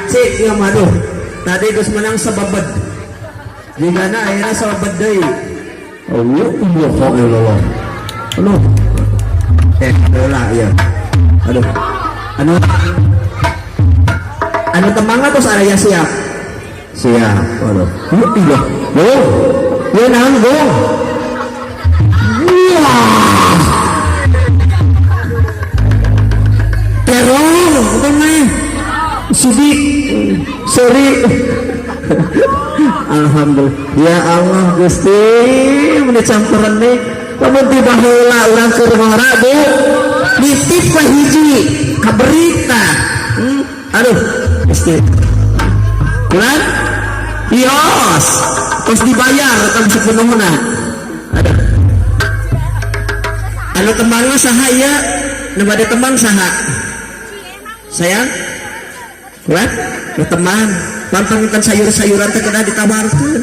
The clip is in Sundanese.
Licik ya maduh. Tadi geus menang sababed. Jigana ayeuna sababed deui. Allah Allah Allah. Aduh. Bola ya. Aduh. Anu anu temang terus araya siap. Siap. Aduh. Ya Allah. Oh. Ya naon gong. Wah. Terong, itu mah. Sidik, sorry. Alhamdulillah. Ya Allah Gusti, meni campuran nih. Lamun tiba heula urang keur ngora, Bu. Nitip we hiji ka berita. Aduh, Gusti. Kurang? Yos. Terus dibayar kan sepenuhna. Aduh. Anu tembangna saha ieu? Nu bade tembang saha? Sayang? Kuat? Nu tembang. Pantang sayur-sayuran teh kedah ditawarkeun.